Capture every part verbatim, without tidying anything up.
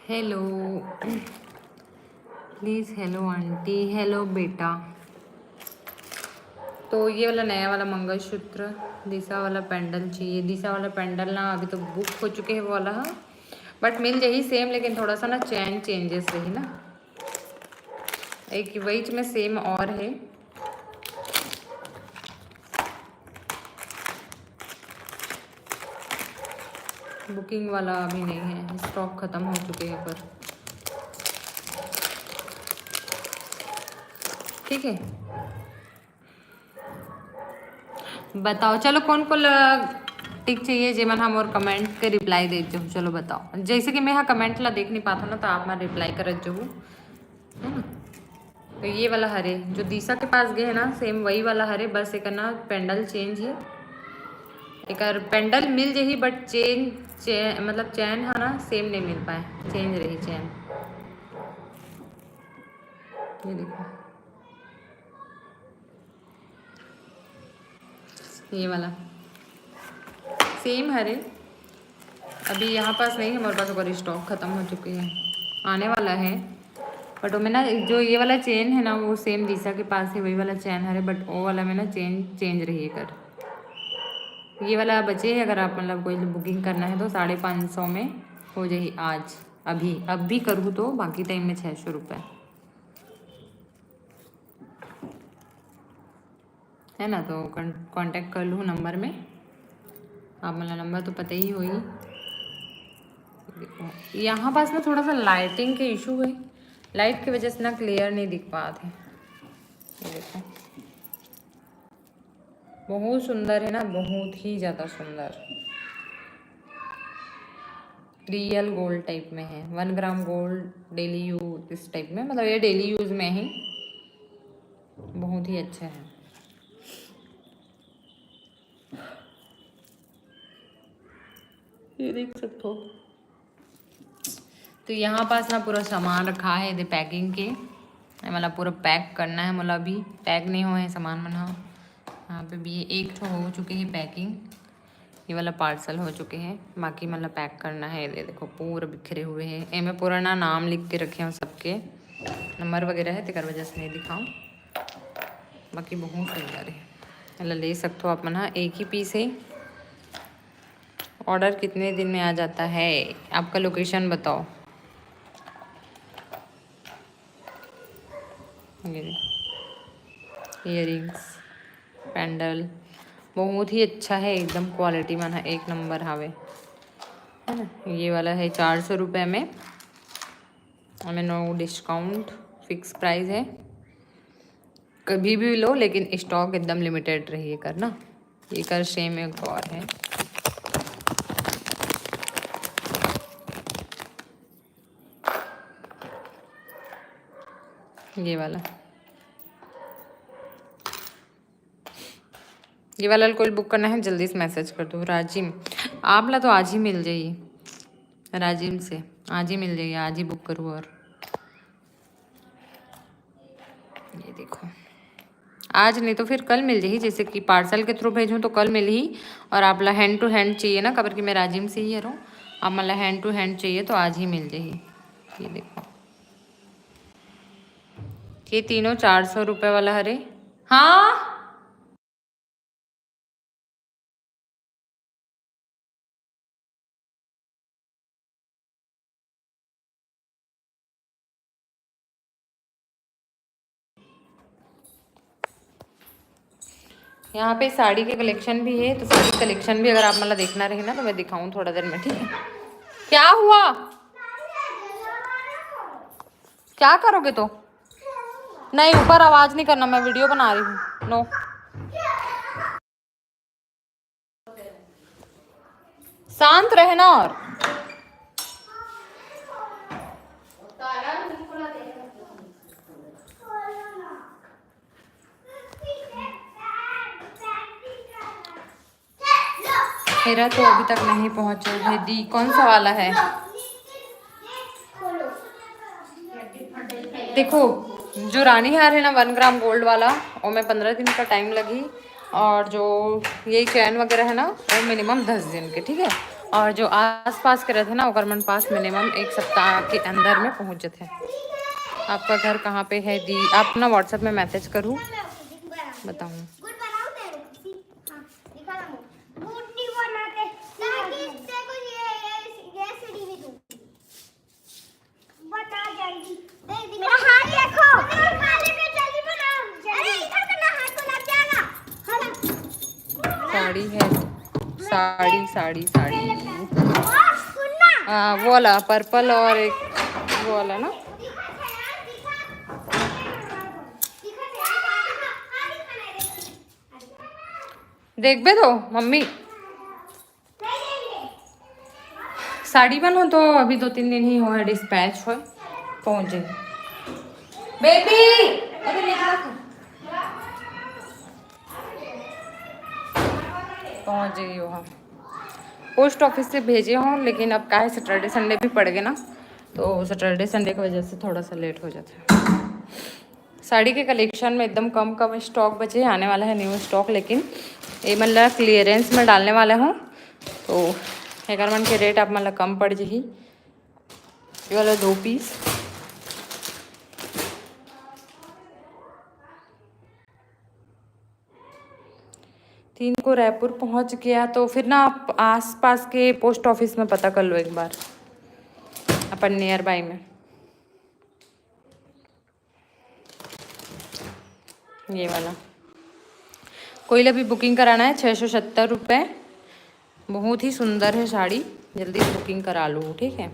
Hello, please hello aunty, hello बेटा। तो ये वाला नया वाला मंगलसूत्र, दिशा वाला पेंडल चाहिए। दिशा वाला पेंडल ना अभी तो बुक हो चुके हैं वो वाला, हाँ, बट मिल जाही सेम, लेकिन थोड़ा सा ना चैन चेंजेस रही ना, एक वही में सेम और है। बुकिंग वाला अभी नहीं है, स्टॉक खत्म हो चुके हैं पर ठीक है। बताओ चलो कौन कौन टिक चाहिए, जेमन हम और कमेंट के रिप्लाई देत जाहू। चलो बताओ, जैसे कि मैं हाँ कमेंट ला देख नहीं पाता ना, तो आप मैं रिप्लाई करत जाहू, है ना? तो ये वाला हरे जो दिशा के पास गए है ना, सेम वही वाला हरे, बस एक ना पेंडल चेंज है। एक पेंडल मिल जाही, बट चेन, चेन मतलब चैन है ना, सेम नहीं मिल पाए, चेंज रही चैन। ये देखो, ये वाला सेम हरे, अभी यहाँ पास नहीं, हमारे पास ओकर स्टॉक खत्म हो चुके हैं, आने वाला है। बट ओमे ना जो ये वाला चेन है ना, वो सेम दिशा के पास है, वही वाला चैन हरे, बट वो वाला में ना चेन चेंज रही है कर। ये वाला बचे है, अगर आप मतलब कोई बुकिंग करना है तो साढ़े पाँच सौ में हो जाही आज, अभी, अब भी करूँ तो बाकी टाइम में छः सौ रुपये। है ना, तो कॉन्टैक्ट कर लूँ नंबर में। आप मतलब नंबर तो पता ही होई। देखो यहाँ पास ना थोड़ा सा लाइटिंग के इशू है, लाइट की वजह से ना क्लियर नहीं दिख पाते हैं। ये देखो, बहुत सुंदर है ना, बहुत ही ज़्यादा सुंदर। रियल गोल्ड टाइप में है, one gram gold daily use, इस टाइप में, मतलब ये डेली यूज में ही बहुत ही अच्छा है। ये देख सकते हो। तो यहाँ पास ना पूरा सामान रखा है, ये पैकिंग के, मतलब पूरा पैक करना है मोला, अभी पैक नहीं हुआ है सामान मन हा। यहाँ पे भी ये एक ठो हो चुके है पैकिंग, ये वाला पार्सल हो चुके है, बाकी मतलब पैक करना है। ये देखो पूरा बिखरे हुए हैं, एमे पूरा ना नाम लिख के रखे हैं सबके, नंबर वगैरह है, तेकर वजह से नहीं दिखाऊँ, बाकी बहुत सुंदर है। एला ले सकते हो आप मन हा, एक ही पीस है। ऑर्डर कितने दिन में आ जाता है? आपका लोकेशन बताओ। ये देखो, ईयरिंग्स, पेंडल बहुत ही अच्छा है, एकदम क्वालिटी मन है एक नंबर हावे, है ना। ये वाला है चार सौ रुपये में, हमें नो डिस्काउंट, फिक्स प्राइस है। कभी भी लो, लेकिन स्टॉक एकदम लिमिटेड रही है कर ना। ये कर सेम एक और है, ये वाला, ये वाला कोई बुक करना है, जल्दी से मैसेज कर दो। राजिम, आप ला तो आज ही मिल जाइए, राजिम से आज ही मिल जाइए, आज ही बुक करूँ। और ये देखो, आज नहीं तो फिर कल मिल जाही, जैसे कि पार्सल के थ्रू भेजूँ तो कल मिलही, और आप ला हैंड टू हैंड चाहिए ना, काबर कि मैं राजिम से ही हरौं, आप मन ला हैंड टू हैंड चाहिए तो आज ही मिल जाही। ये देखो, ये तीनों चार सौ रुपये वाला हरे। हाँ, यहाँ पे साड़ी के कलेक्शन भी है, तो साड़ी कलेक्शन भी अगर आप मतलब देखना रहे ना, तो मैं दिखाऊँ थोड़ा देर में, ठीक है? क्या हुआ? क्या करोगे तो? नहीं, ऊपर आवाज नहीं करना, मैं वीडियो बना रही हूँ। नो, शांत रहना। और मेरा तो अभी तक नहीं पहुंचा है दी। कौन सा वाला है? देखो, जो रानी हार है ना, वन ग्राम गोल्ड वाला, ओमे पंद्रह दिन का टाइम लगी, और जो ये चैन वगैरह है ना, वो मिनिमम दस दिन के, ठीक है। और जो आसपास के रहिथे ना, ओकर मन पास मिनिमम एक सप्ताह के अंदर में पहुँच जथे। आपका घर कहाँ पे है दी, आप ना WhatsApp में मैसेज करू, बताऊँ। गुड बनाओ तेरे को। हाँ, दिखा रहा हूँ। गुड नहीं बनाते। ताकि तेरे को ये, ये, ये सीढ़ी भी दूँ। बता जल्दी। मेरा हाथ देखो। मेरा हाथ देखो, जल्दी बनाओ, जल्दी। अरे, इधर करना, हाथ को लग जाएगा। हाँ। साड़ी है, साड़ी, साड़ी, साड़ी। और सुनना। हाँ, वो वाला पर्पल और एक वो वाला ना। दिखा था यार, दिखा। दिखा था यार, दिखा। हाँ, दिखा ना, दिखा। देखबे तो मम्मी। साड़ी मन हो तो अभी दो तीन दिन ही हो है, डिस्पैच हो पहुँच जाए। बेबी, अरे निकला था। पहुँच जाइए वहाँ। पोस्ट ऑफिस से भेजे हों, लेकिन अब का है, सैटरडे संडे भी पड़ गए ना, तो सैटरडे संडे की वजह से थोड़ा सा लेट हो जाता है। साड़ी के कलेक्शन में एकदम कम कम स्टॉक बचे हे, आने वाला है न्यू स्टॉक, लेकिन ये मन ला क्लियरेंस में डालने वाला हूँ, तो एकर मन के रेट आप मन ला कम पड़ जही। ये वाला दो पीस, तीन को रायपुर पहुँच गया, तो फिर ना आप आसपास के पोस्ट ऑफिस में पता कर लो एक बार, अपन नियर बाय में। ये वाला कोई ला भी बुकिंग कराना है, छः सौ सत्तर रुपये। बहुत ही सुंदर है साड़ी, जल्दी से बुकिंग करा लो, ठीक है।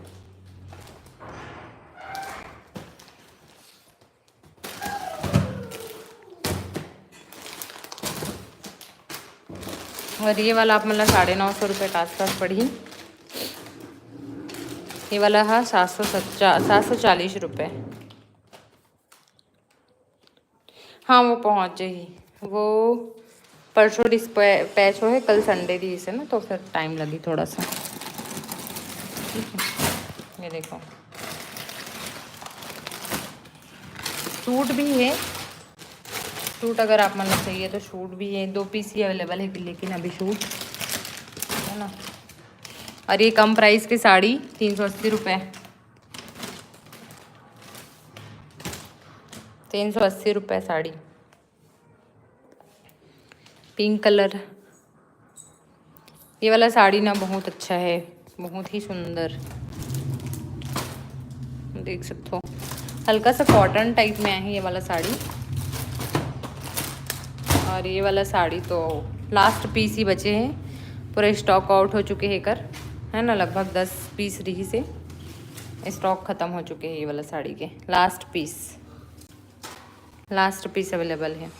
और ये वाला आप मतलब साढ़े नौ सौ रुपये के आसपास पड़ी। ये वाला है सात सौ सच्चा सात सौ चालीस रुपये। हाँ, वो पहुँच जाही। वो परसों डिस्पैच हो है, कल संडे दिस हे ना, तो फिर टाइम लगी थोड़ा सा। ठीक है, ये देखो, सूट भी है। सूट अगर आप मन ला चाहिए तो सूट भी है, दो पीस ही अवेलेबल है, लेकिन अभी सूट है ना। और ये कम प्राइस की साड़ी, तीन सौ अस्सी रुपये, तीन सौ अस्सी रुपये साड़ी, पिंक कलर। ये वाला साड़ी ना बहुत अच्छा है, बहुत ही सुंदर, देख सकते हो, हल्का सा कॉटन टाइप में है ये वाला साड़ी। और ये वाला साड़ी तो लास्ट पीस ही बचे हैं, पूरा स्टॉक आउट हो चुके हैं कर, है ना, लगभग दस पीस रही से स्टॉक ख़त्म हो चुके हैं ये वाला साड़ी के, लास्ट पीस, लास्ट पीस अवेलेबल है।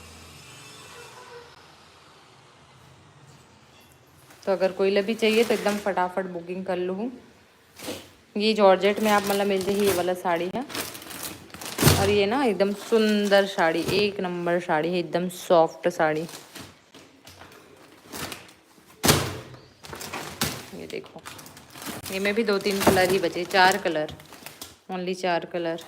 तो अगर कोई ला भी चाहिए तो एकदम फटाफट बुकिंग कर लूँ। ये जॉर्जेट में आप मतलब मिल जाही, ये वाला साड़ी है। और ये ना एकदम सुंदर साड़ी, एक नंबर साड़ी है, एकदम सॉफ्ट साड़ी। ये देखो, ये में भी दो तीन कलर ही बचे, चार कलर, ओनली चार कलर।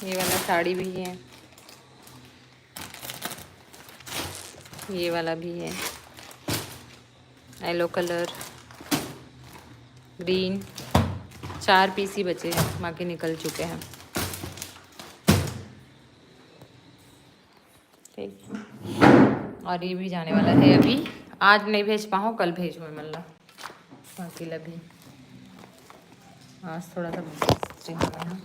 ये वाला साड़ी भी है, ये वाला भी है, येलो कलर, ग्रीन, चार पीस ही बचे हैं, बाकी निकल चुके हैं। ठीक, और ये भी जाने वाला है, अभी आज नहीं भेज पाऊँ, कल भेजूँ मैं मल्ला, बाकी ला भी आज थोड़ा सा busy हूँ मैं।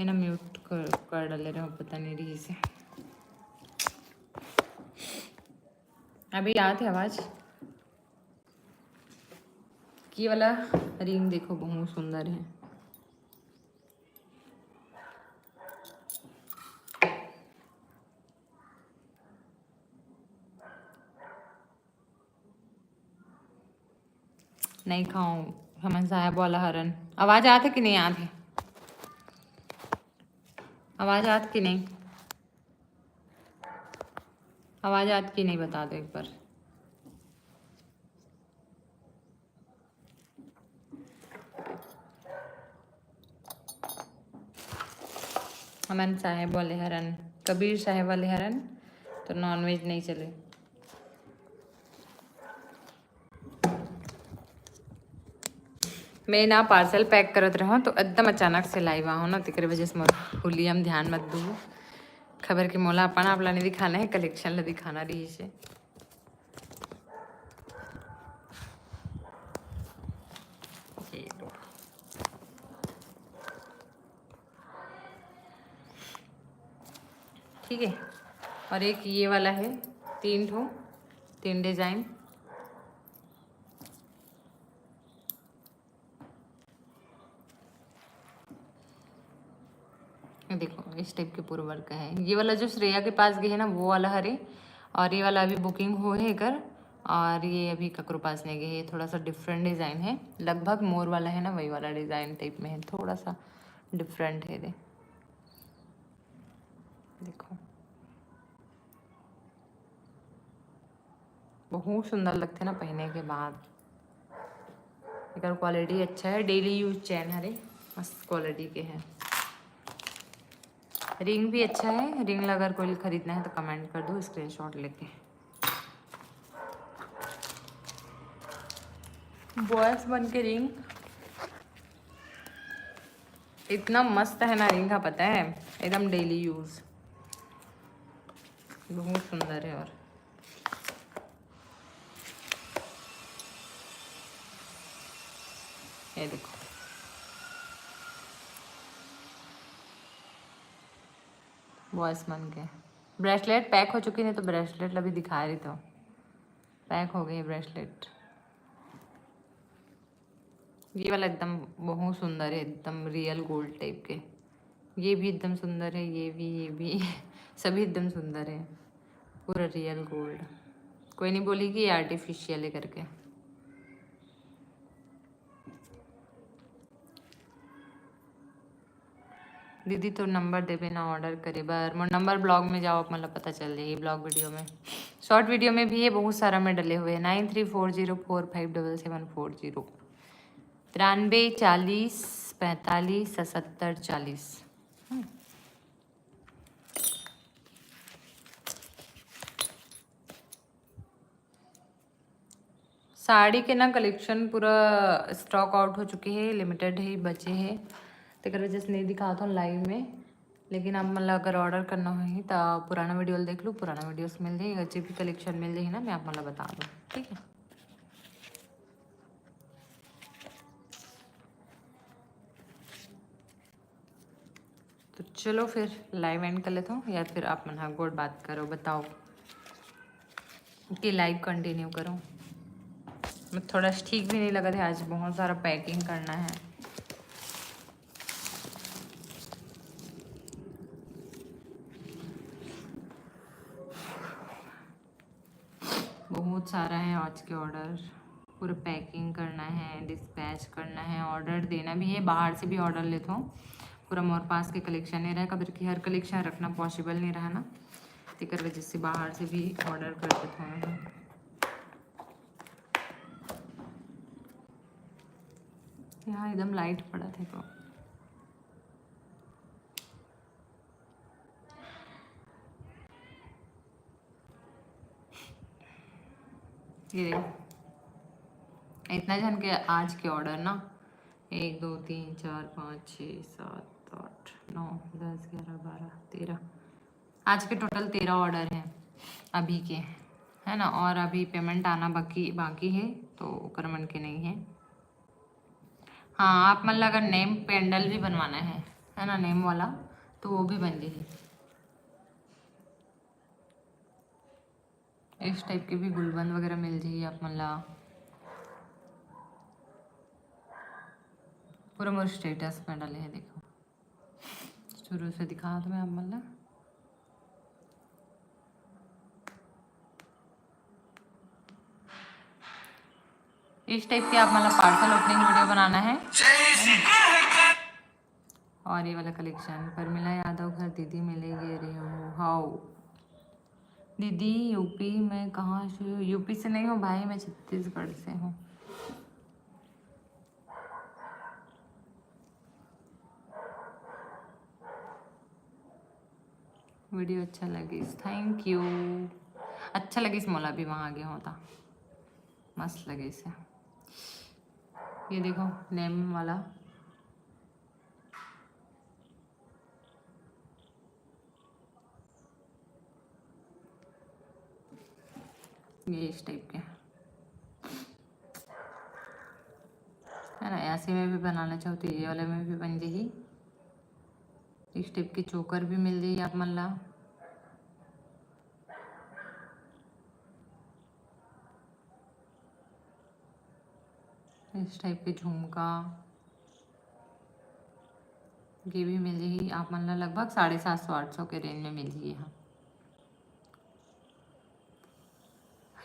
एला mute कर, कर डाले रहो, पता नहीं रही से। अभी आत हे आवाज। ये वाला ring देखो, बहुत सुंदर है। नहीं खाओ, हमन साहेब वाला हरन। आवाज आत हे कि नहीं आत हे? आवाज आत कि नहीं? आवाज आत कि नहीं, बता दो एक बार। हमन साहेब वाले हरन, कबीर साहेब वाले हरन, तो non-veg नहीं चले। मैं ना parcel pack करत रहूँ, तो एकदम अचानक से live आहूँ ना, तेकरे वजह से मोर हुलिया म ध्यान मत दू। खबर के मोला अपन आप ला नहीं दिखाना है, collection ला दिखाना रही से। ये लो। ठीक है, और एक ये वाला है, तीन ठो, तीन design। देखो, इस type के पूरा work है। ये वाला जो श्रेया के पास गए है ना, वो वाला हरे, और ये वाला अभी booking हो है एकर, और ये अभी ककरो पास नहीं गए है। थोड़ा सा different design है, लगभग मोर वाला है ना, वही वाला design type में है, थोड़ा सा different है। दे देखो, बहुत सुंदर लगथे ना पहने के बाद। एकर quality अच्छा है, daily use chain हरे, मस्त quality के है। Ring भी अच्छा है। Ring ला अगर कोई खरीदना है तो comment कर दो, screenshot लेके। Boys मन के ring इतना मस्त है ना ring का, पता है, एकदम daily use, बहुत सुंदर है। और ये देखो, boys मन के bracelet pack हो चुकी, नहीं तो bracelet अभी दिखा रही, तो pack हो गई bracelet। ये वाला एकदम बहुत सुंदर है, एकदम real gold type के। ये भी एकदम सुंदर है, ये भी, ये भी सभी एकदम सुंदर है, पूरा real gold। कोई नहीं बोली कि ये artificial है करके। दीदी, तो number देबे ना order करे बर? मोर number blog में जाओ, आप मन ला पता चल जाही blog video में। Short video में भी ये बहुत सारा में डले हुए हैं, nine three four zero four five double seven four zero। तिरानबे चालीस पैंतालीस सतहत्तर चालीस। हम्म। साड़ी के ना collection पूरा stock out हो चुके हे, limited हे, बचे हे, तेकर वजह से नहीं दिखात हन live में। लेकिन आप मन ला अगर order करना होही त पुराना video ल देख लू, पुराना video से मिल जाही। अगर जे भी collection मिल जाही ना, मैं आप मन ला बता दूँ, ठीक है। तो चलो फिर live end कर लेता हूँ, या फिर आप मन हा गोठ बात करो, बताओ कि live continue करूँ। मैं थोड़ा ठीक भी नहीं लगा था आज, बहुत सारा packing करना है। बहुत सारा है आज के order, पूरा packing करना है, dispatch करना है, order देना भी है, बाहर से भी order लेथों। पूरा मोर पास के collection नहीं रहा, काबर कि हर collection रखना possible नहीं रहा ना, तेकर वजह से बाहर से भी order कर देथों मैं। यहाँ एकदम light पड़ा था तो ये देखो, इतना झन के आज के order ना, एक, दो, तीन, चार, पाँच, छः, सात, आठ, नौ, दस, ग्यारह, बारह, तेरह, आज के total तेरह order हैं अभी के, है ना। और अभी payment आना बाकी, बाकी है, तो ओकर मन के नहीं है। हाँ, आप मन ला अगर name pendant भी बनवाना है, है ना, नेम वाला, तो वो भी बन जाही। इस टाइप के भी गुलबंद वगैरह मिल जाही आप मन ला। पूरा मोर स्टेटस में डाले हे, देखो, शुरू से दिखात मैं आप मन ला। इस टाइप के आप मन ला पार्सल ओपनिंग वीडियो बनाना है। और ये वाला कलेक्शन, परमिला यादव घर दीदी मिले गे रहे हो। हाउ दीदी, यूपी में कहाँ से? यूपी से नहीं हूँ भाई, मैं छत्तीसगढ़ से हूँ। वीडियो अच्छा लगिस, थैंक यू। अच्छा लगिस मोला भी, वहाँ गे हों ता मस्त लगिस हे। ये देखो नेम वाला, ये इस टाइप के, है ना, ऐसे में भी बनाना चाहो तो ये वाले में भी बन जाही। इस टाइप के चोकर भी मिल जाही आप मन ला। इस टाइप के झुमका, ये भी मिल जाही आप मन ला लगभग साढ़े सात सौ आठ सौ के रेंज में मिल जाही। हाँ,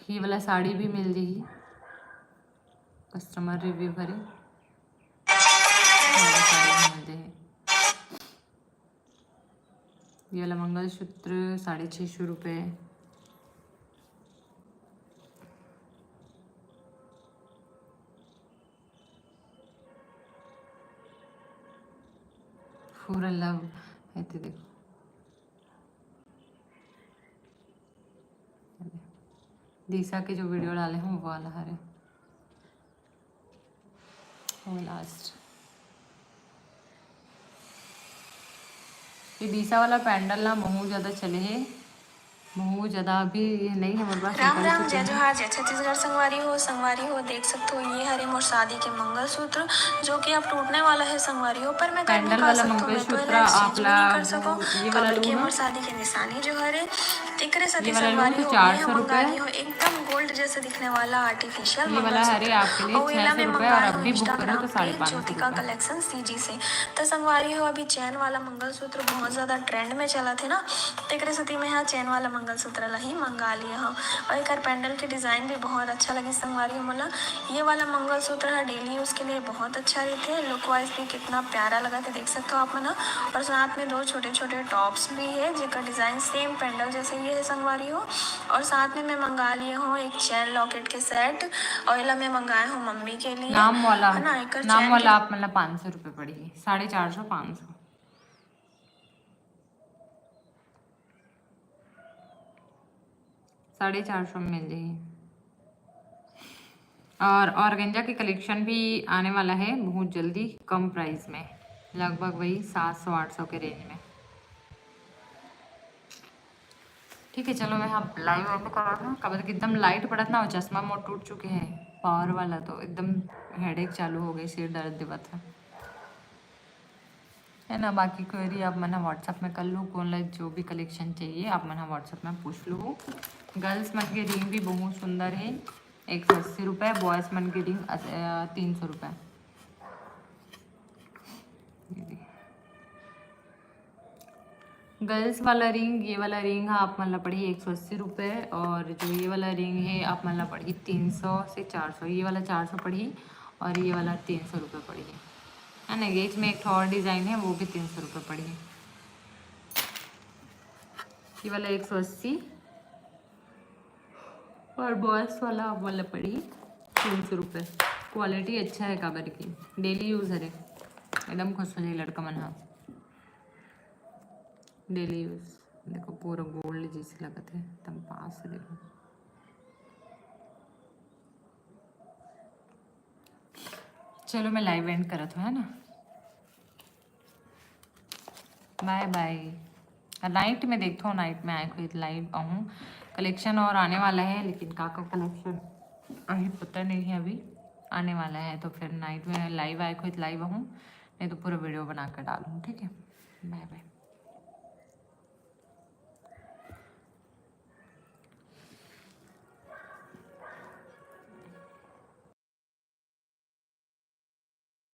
ये वाला साड़ी भी मिल जाही, कस्टमर रिव्यू भरे, ये वाला साड़ी भी मिल जाही। ये वाला मंगलसूत्र साढ़े छः सौ रुपये। पूरा लव है, तो देखो, दिशा के जो वीडियो डाले हूँ, वो वाला हरे। वो लास्ट, ये दिशा वाला पैंडल ना बहुत ज़्यादा चले हे, बहुत ज़्यादा अभी ये नहीं है मोर पास। राम राम, जय जोहार, जय छत्तीसगढ़ संगवारी हो। संगवारी हो, देख सकते हो, ये हरे मोर शादी के मंगलसूत्र, जो कि अब टूटने वाला है संगवारी हो, पर मैं कर नहीं पा सकती हूँ, मैं तो एला exchange भी नहीं कर सकूँ। काबर कि मोर शादी के निशानी जो हरे, एकरे साथ संगवारी हो, ये मंगा ली हो, एकदम गोल्ड जैसे दिखने वाला आर्टिफिशियल मंगलसूत्र। और ये ला मैं मंगाए हूँ Instagram page Jyotika collection C G. तो संगवारी हो, अभी चैन वाला मंगलसूत्र बहुत ज़्यादा ट्रेंड में चलत हे ना, तेकरे सेती मैं हा चैन वाला मंगलसूत्र ला ही मंगा लिए हूँ। और एकर पैंडल के डिज़ाइन भी बहुत अच्छा लगे संगवारी हो मोला। ये वाला मंगलसूत्र हा डेली यूज़ के लिए बहुत अच्छा रहते, लुक वाइज भी कितना प्यारा लगा थे, देख सकते हो आप मन हा। और साथ में दो छोटे छोटे टॉप्स भी है, जेकर डिज़ाइन सेम पैंडल जैसे ही है संगवारी हो। और साथ में मैं मंगा लिए हूँ एक चैन लॉकेट के सेट, और एला मैं मंगाए हूँ मम्मी के लिए, नाम वाला, है ना। एकर नाम वाला आप मन ला पाँच सौ रुपये पड़ही, साढ़े चार सौ, पाँच सौ, साढ़े चार सौ में मिल जाही। और ऑर्गेंजा के कलेक्शन भी आने वाला है बहुत जल्दी, कम प्राइस में, लगभग वही सात सौ आठ सौ के रेंज में। ठीक है, चलो मैं हा लाइव एंड करत हूँ। काबर कि एकदम लाइट पड़त ना, और चश्मा मोर टूट चुके हैं पावर वाला, तो एकदम हेडेक चालू हो गई, सिर दर्द देवत है, है ना। बाकी क्वेरी आप मन हा WhatsApp में कर लो, कौन ला जो भी कलेक्शन चाहिए आप मन हा WhatsApp में पूछ लो। गर्ल्स मन के रिंग भी बहुत सुंदर है, एक सौ अस्सी रुपये, बॉयज़ मन के रिंग तीन सौ रुपये। गर्ल्स वाला रिंग, ये वाला रिंग हा आप मन ला पड़ही एक सौ अस्सी रुपये, और जो ये वाला रिंग है आप मन ला पड़ही तीन सौ से चार सौ। ये वाला चार सौ पड़ही और ये वाला तीन सौ रुपये पड़ही, है ना। ये इसमें एक ठो और डिज़ाइन है, वो भी तीन सौ रुपये पड़ही। ये वाला एक सौ अस्सी और बॉयज़ वाला, वाला पड़ही तीन सौ रुपये। क्वालिटी अच्छा है काबर की डेली यूज़ हरे, एकदम खुश हो जाए लड़का मन हा। डेली यूज़ देखो, पूरा गोल्ड जैसे लगत है, एकदम पास से देखो। चलो मैं लाइव एंड करत हूँ, है ना, बाय बाय। नाइट में देखता हूँ, नाइट में आए कोई लाइव आहूँ। कलेक्शन और आने वाला है, लेकिन का का कलेक्शन अभी पता नहीं है, अभी आने वाला है, तो फिर नाइट में लाइव आए कोई लाइव आहूँ। नहीं तो पूरा वीडियो बना कर डालूँ, ठीक है? बाय बाय।